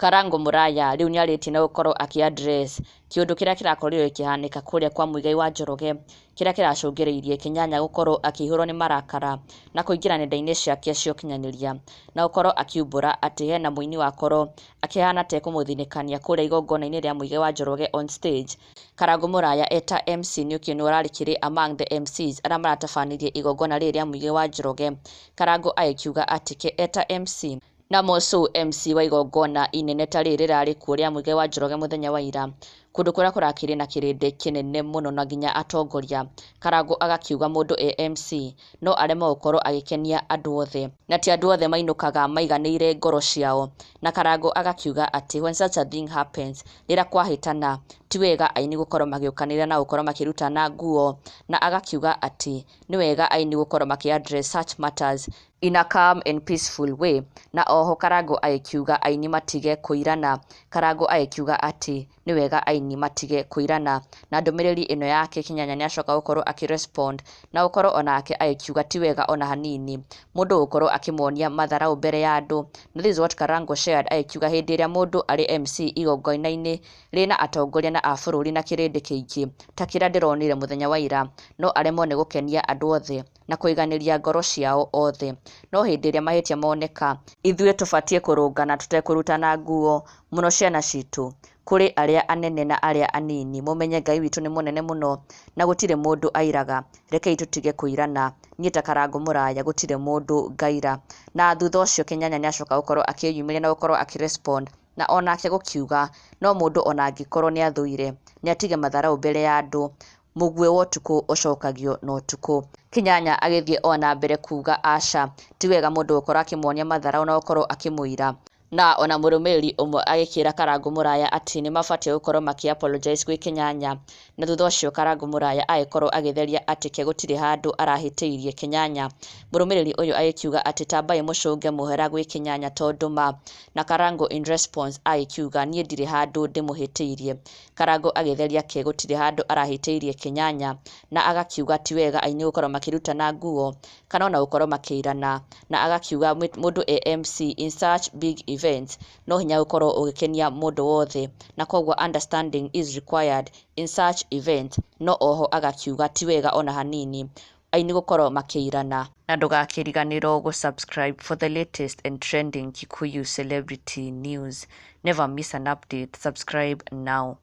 Karango Mũraya rĩu nĩarĩtie na gũkorwo akĩ address kĩũndũ kĩrĩa kĩrakorirwo gĩkĩhanĩka kũrĩa kwa Muigai wa Njoroge, kĩrĩa kĩracũngĩrĩirie Kĩnyanya gũkorwo akĩihũrwo nĩ marakara na kũingĩra nenda-inĩ ciake cia ũkinyanĩria na gũkorwo akiumbũra atĩ hena mũini wakorwo akĩhana ta ekũmũthinĩkania kũrĩa igongona-inĩ rĩa Muigai wa Njoroge on stage. Karango Mũraya eta MC nĩũkĩũĩ nĩwe ũrarĩkĩrĩ among the MCs arĩa maratabanirie igongona rĩrĩ rĩa Muigai wa Njoroge. Karango agĩkiuga atĩ ke eta MC na Mosu MC wa igongona inene ta rĩrĩ rĩrarĩ kuo rĩa Muigai wa Njoroge mũthenya wa ira, kũndũ kũrĩa kũrakĩrĩ na kĩrĩndĩ kĩnene mũno na nginya atongoria. Karango agakiuga mũndũ e MC no aremwo gũkorwo agĩkenia andũ othe, na ti andũ othe mainũkaga maiganĩire ngoro ciao. Na Karango agakiuga atĩ when such a thing happens, rĩrĩa kwahĩtana ti wega aini gũkorwo magĩũkanĩrĩra na gũkorwo makĩrutana nguo, na agakiuga atĩ nĩ wega aini gũkorwo makĩ address such matters in a calm and peaceful way. Na oho Karango agĩkiuga aini matige kũirana. Karango agĩkiuga atĩ nĩ wega aini matige kũirana. Na ndũmĩrĩri ĩno yake Kĩnyanya nĩacoka gũkorwo akĩ respond na gũkorwo onake agĩkiuga ti wega ona hanini mũndũ gũkorwo akĩmuonia matharaũ mbere ya andũ. Na this is what Karango shared, agĩkiuga hĩndĩ ĩrĩa mũndũ arĩ MC igongona-inĩ rĩna atongoria na a bũrũri na kĩrĩndĩ kĩingĩ ta kĩrĩa ndĩronire mũthenya wa ira, no aremwo nĩ gũkenia andũ othe na kũiganĩria ngoro ciao othe. No hĩndĩ ĩrĩa mahĩtia moneka, ithuĩ tũbatiĩ kũrũngana tũtekũrutana nguo mũno ciana citũ. Kũrĩ arĩa anene na arĩa anini, mũmenye Ngai witũ nĩ mũnene mũno na gũtirĩ mũndũ airaga. Rekei tũtige kũirana. Niĩ ta Karango Mũraya gũtirĩ mũndũ ngaira. Na thutha ũcio Kĩnyanya nĩacoka gũkorwo akĩyumĩria na gũkorwo akĩ respond na onake gũkiuga no mũndũ ona angĩkorwo nĩathũire nĩatige matharaũ mbere ya andũ, mũguĩ wa ũtukũ ũcokagio na ũtukũ. Kĩnyanya agĩthiĩ ona mbere kuga aca, ti wega mũndũ gũkorwo akĩmuonia matharaũ na gũkorwo akĩmũira. Na ona mũrũmĩrĩri ũmwe agĩkĩra Karango Mũraya atĩ nĩmabatiĩ gũkorwo makĩ apologize gwĩ Kĩnyanya, na thutha ũcio Karango Mũraya agĩkorwo agĩtheria atĩ ke gũtirĩ handũ arahĩtĩirie Kĩnyanya. Mũrũmĩrĩri ũyũ agĩkiuga atĩ tambai mũcũnge mũhera gwĩ Kĩnyanya tondũ ma, na Karango in response agĩkiuga niĩ ndirĩ handũ ndĩmũhĩtĩirie. Karango agĩtheria ke gũtirĩ handũ arahĩtĩirie Kĩnyanya, na agakiuga ti wega aini gũkorwo makĩrutana nguo kana ona gũkorwo makĩirana, na agakiuga mũndũ e MC in such big events no hinya gũkorwo ũgĩkenia mũndũ wothe, na koguo understanding is required in such event. No oho agakiuga ti wega ona hanini aini gũkorwo makĩirana. Na ndũgakĩriganĩrwo gũ subscribe for the latest and trending Kikuyu celebrity news. Never miss an update. Subscribe now.